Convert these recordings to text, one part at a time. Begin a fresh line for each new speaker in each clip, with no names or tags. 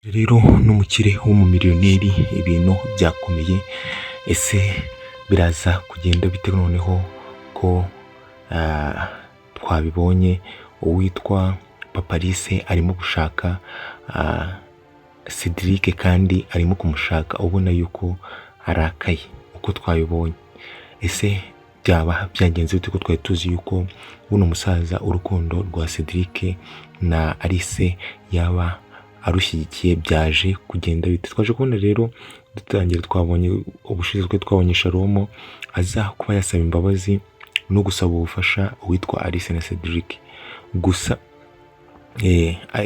Rero n'umukire w'umumiliyoneri ibintu byakomeye. Ese biraza kugenda bite noneho ko twabibonye uwitwa Paparise arimo gushaka Cedric, kandi arimo kumushaka ubona yuko arakaye uko twabibonye? Ese byaba byagenze bite, ko twari tuzi yuko buno musaza urukundo rwa Cedric na Alice yaba arushyigikiye? Byaje kugenda bite? Twaje kubona rero dutangira, twabonye ubushize twe twabonye Shalomo aza kuba yasaba imbabazi no gusaba ubufasha uwitwa Alice na Cedric. Gusa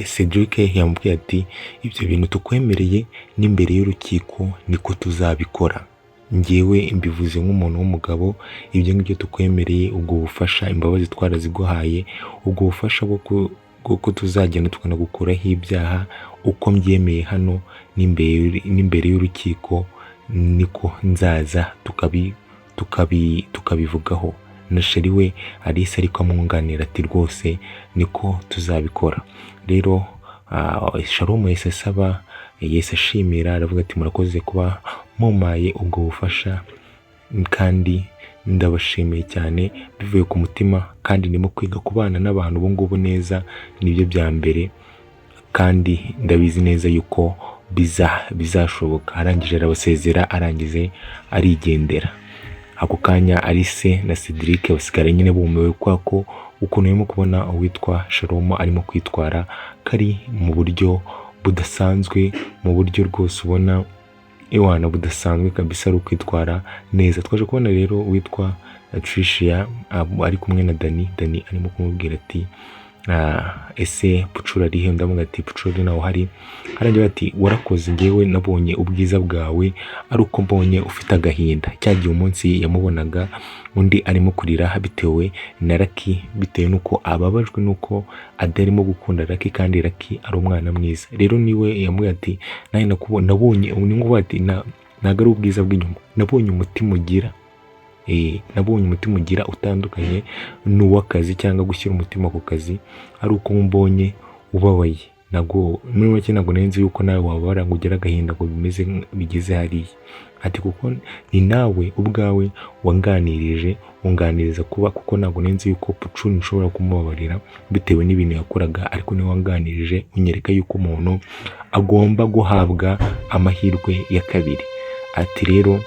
Cedric yamubwiye ati: "Ibyo bintu tukwemereye n'imbere y'urukiko niko tuzabikora. Ngewe mbivuze nk'umuntu w'umugabo, ibyo ngibyo tukwemereye, ubwo bufasha, imbabazi twaraziguhaye, ubwo bufasha bwo tuzagenda tukanagukuraho ibyaha, uko mbyemeye hano n'imbere y'urukiko niko nzaza tukabivugaho." Na chéri we Alice ariko amwunganira ati: "Rwose niko tuzabikora." Rero Shalom yahise asaba, yahise ashimira, aravuga ati: "Murakoze kuba mumpaye ubwo bufasha, kandi ndabashimiye cyane bivuye ku mutima, kandi ndimo kwiga kubana n'abantu ubu ngubu neza, nibyo bya mbere, kandi ndabizi neza yuko bizashoboka." Arangije arabasezera, arangize arigendera. Ako kanya Alice na Cedric basigara nyine bumiwe, kubera ko ukuntu barimo kubona uwitwa Shalom arimo kwitwara kari mu buryo budasanzwe, mu buryo rwose ubona iwana budasanzwe kabisa, ari ukwitwara neza. Twaje kubona rero uwitwa Tricia ari kumwe na Dani. Dani arimo kumubwira ati: "Ese Pucura ari he?" Ndavuga ati: "Pucura nawe uhari." Arangira ati: "Warakoze, ngewe nabonye ubwiza bwawe ari uko mbonye ufite agahinda." Cya gihe umunsi yamubonaga undi arimo kurira bitewe na Lucky, bitewe n'uko ababajwe n'uko adarimo gukunda Lucky, kandi Lucky ari umwana mwiza. Rero niwe yamubwiye ati: "Nawe nabonye," ni nkuvuga ati: "Ntabwo ari ubwiza bw'inyuma, nabonye umutima ugira, nabonye umutima ugira utandukanye n'uw'akazi, cyangwa gushyira umutima ku kazi ari uko mbonye ubabaye. Ntabwo muri make ntabwo nari nzi yuko nawe wababara ngo ugire agahinda ngo bimeze bigeze hariya." Ati: "Kuko ni nawe ubwawe wanganirije, unganiriza kuba, kuko ntabwo nari nzi yuko Pucuni nshobora kumubabarira bitewe n'ibintu yakoraga, ariko niwe wanganirije unyereka yuko umuntu agomba guhabwa amahirwe ya kabiri." Ati: "Rero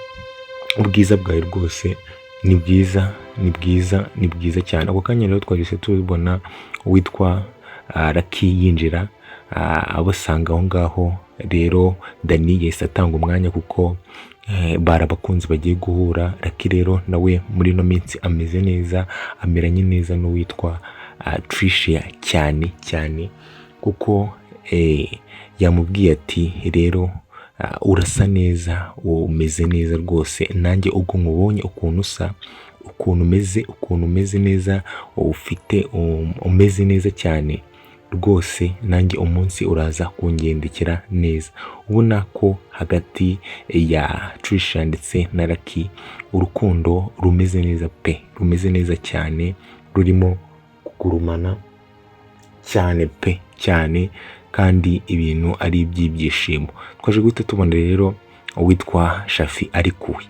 ubwiza bwawe rwose ni bwiza, ni bwiza, ni bwiza cyane." Ako kanya rero twahise tubona uwitwa Lucky yinjira, abasanga aho ngaho. Rero Dani yahise atanga umwanya kuko bari abakunzi bagiye guhura. Lucky rero nawe muri ino minsi ameze neza, ameranye neza n'uwitwa Tricia cyane cyane, kuko yamubwiye ati: "Rero urasa neza, umeze neza rwose. Nanjye ubwo nkubonye ukuntu usa, ukuntu umeze, ukuntu umeze neza, ufite umeze neza cyane rwose, nanjye umunsi uraza kungendekera neza." Ubona ko hagati ya Tricia ndetse na Lucky urukundo rumeze neza pe, rumeze neza cyane, rurimo kugurumana cyane pe, cyane, kandi ibintu ari iby'ibyishimo. Twaje guhita tubona rero uwitwa Shafi arikuwe,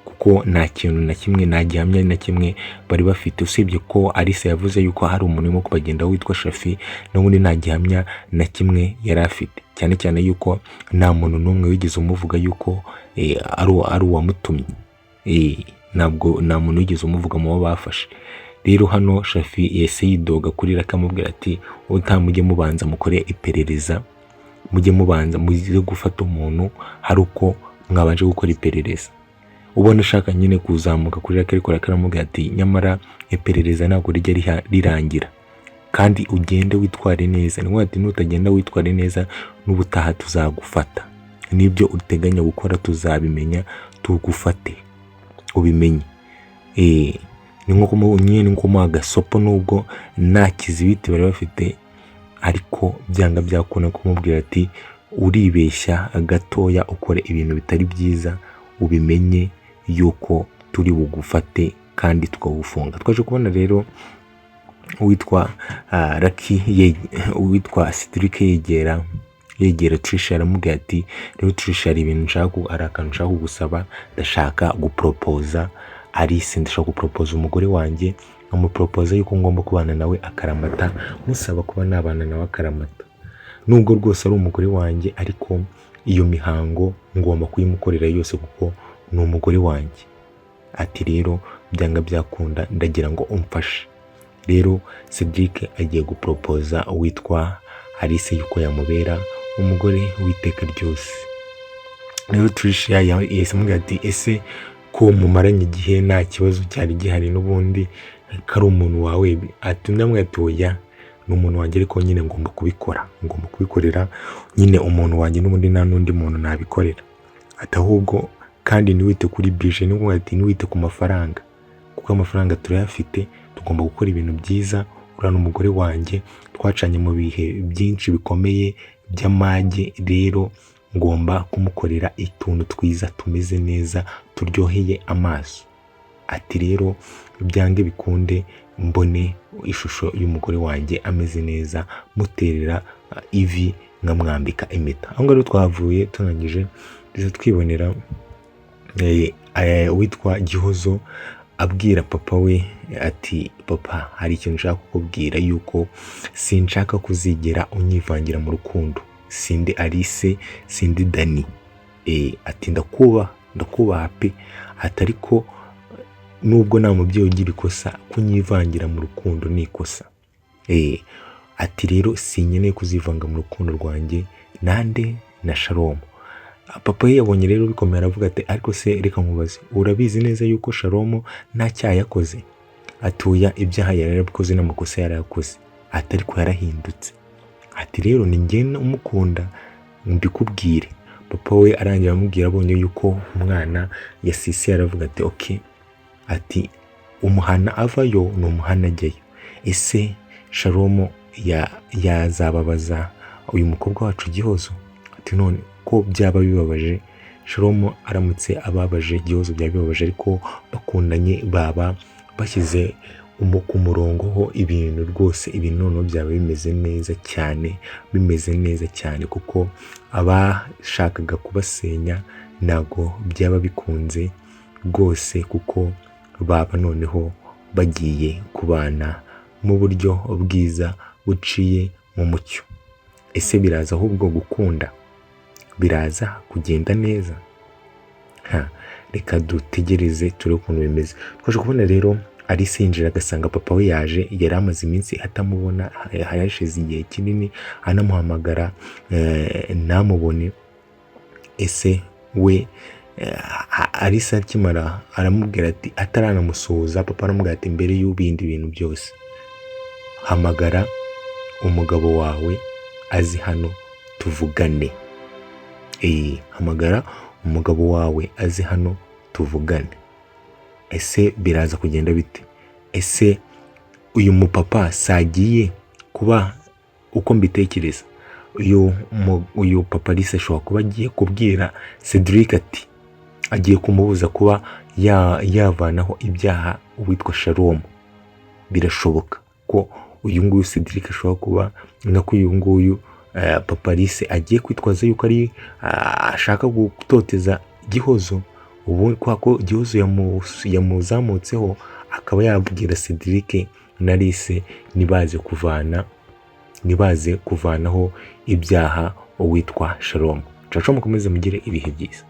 kuko nta kintu na kimwe, nta gihamya na kimwe bari bafite, usibye ko Alice yavuze yuko hari umuntu urimo kubagendaho witwa Shafi. N'ubundi nta gihamya na kimwe yari afite, cyane cyane yuko nta muntu n'umwe wigeze umuvuga yuko ari uwamutumye. Ntabwo nta muntu wigeze umuvuga mu bo bafashe. Rero hano Shafi yahise yidoga kuri Lucky, amubwira ati: "Ubutaha mujye mubanza mukore iperereza, mujye mubanza muze gufata umuntu hari uko mwabanje gukora iperereza." Ubona ashaka nyine kuzamuka kuri Lucky, ariko Lucky aramubwira ati: "Nyamara iperereza ntabwo rijya rirangira, kandi ugende witware neza." Ni ati: "Nutagenda witware neza, n'ubutaha tuzagufata, n'ibyo uteganya gukora tuzabimenya tugufate, ubimenye." Ni nko nyine ni nko kumuha agasopo, nubwo nta kizibiti bari bafite, ariko byanga byakunda kumubwira ati: "Uribeshya gatoya ukore ibintu bitari byiza, ubimenye yuko turi bugufate kandi tukagufunga." Twaje kubona rero uwitwa Lucky, uwitwa Cedric yegera yegera Trisha, aramubwira ati: "Rero Trisha, hari ibintu nshaka, hari akantu nshaka kugusaba. Ndashaka guporopoza Alice, ndashaka guporopoza umugore wanjye, nkamuporopoza yuko ngomba kubana nawe akaramata, musaba kuba nabana nawe akaramata. Nubwo rwose ari umugore wanjye, ariko iyo mihango ngomba kuyimukorera yose kuko ni umugore wanjye." Ati: "Rero byanga byakunda ndagira ngo umfashe." Rero Cedric agiye guporopoza uwitwa Alice yuko yamubera umugore w'iteka ryose. Rero Tricia yahise amubwira ati: "Ese ko mumaranye igihe nta kibazo cyari gihari, n'ubundi ko ari umuntu wawe?" Ati, undi amubwira ati: "Oya, ni umuntu wanjye, ariko nyine ngomba kubikora, ngomba kubikorera nyine umuntu wanjye, n'ubundi nta n'undi muntu nabikorera." Ati: "Ahubwo kandi ntiwite kuri budget," ni ati ntiwite ku mafaranga, kuko amafaranga turayafite, tugomba gukora ibintu byiza. Uriya ni umugore wanjye, twacanye mu bihe byinshi bikomeye by'amage, rero ngomba kumukorera utuntu twiza tumeze neza turyoheye amaso." Ati: "Rero byange bikunde mbone ishusho y'umugore wanjye ameze neza, muterera ivi, nkamwambika impeta." Aho ngaho rero twavuye turangije, duhita twibonera uwitwa Gihozo abwira papa we ati: "Papa, hari ikintu nshaka kukubwira, yuko sinshaka kuzigera unyivangira mu rukundo. Sindi Alice, sindi Dani." Ati: "Ndakubaha, ndakubaha pe." Ati: "Ariko nubwo nta mubyeyi ugira ikosa, kunyivangira mu rukundo ni ikosa." Ati: "Rero sinkeneye kuzivanga mu rukundo rwanjye nande na Shalom." Papa we yabonye rero bikomeye, aravuga ati: "Ariko se reka nkubaze, urabizi neza yuko Shalom nta cyaha yakoze?" Ati: "Oya, ibyaha yarabikoze n'amakosa yarayakoze." Ati: "Ariko yarahindutse." Ati: "Rero ni njye umukunda, mbikubwire." Papa we arangira aramubwira, abonye yuko umwana yasisiye, aravuga ati: "Okay." Ati: "Umuhana avayo ni umuhana ajyayo. Ese Shalom yazababaza uyu mukobwa wacu Gihozo?" Ati: "None ko byaba bibabaje, Shalom aramutse ababaje Gihozo byaba bibabaje, ariko bakundanye baba bashyize ku murongo ho ibintu rwose, ibintu noneho byaba bimeze neza cyane, bimeze neza cyane, kuko abashakaga kubasenya ntabwo byaba bikunze rwose, kuko baba noneho bagiye kubana mu buryo bwiza buciye mu mucyo." Ese biraza ahubwo gukunda, biraza kugenda neza? Ha, reka dutegereze turebe ukuntu bimeze. Twaje kubona rero Alice yinjira agasanga papa we yaje. Yari amaze iminsi atamubona, hashize igihe kinini anamuhamagara ntamubone. Ese we Alice akimara aramubwira ati, ataranamusuhuza, papa aramubwira ati: "Mbere y'ibindi bintu byose, hamagara umugabo wawe azi hano tuvugane. Hamagara umugabo wawe azi hano tuvugane." Ese biraza kugenda bite? Ese uyu mupapa sagiye kuba uko mbitekereza, uyu papa Alice ashobora kuba agiye kubwira Cedric ati agiye kumubuza kuba yavanaho ibyaha uwitwa Shalom? Birashoboka ko uyu nguyu Cedric ashobora kuba nako uyu nguyu papa Alice agiye kwitwaza yuko ari ashaka gutoteza Gihozo, ubu kubera ko Gihozo yamuzamutseho, akaba yabwira Cedric na Alice ntibaze kuvanaho ibyaha uwitwa Shalom. Caca, mukomeze mugire ibihe byiza.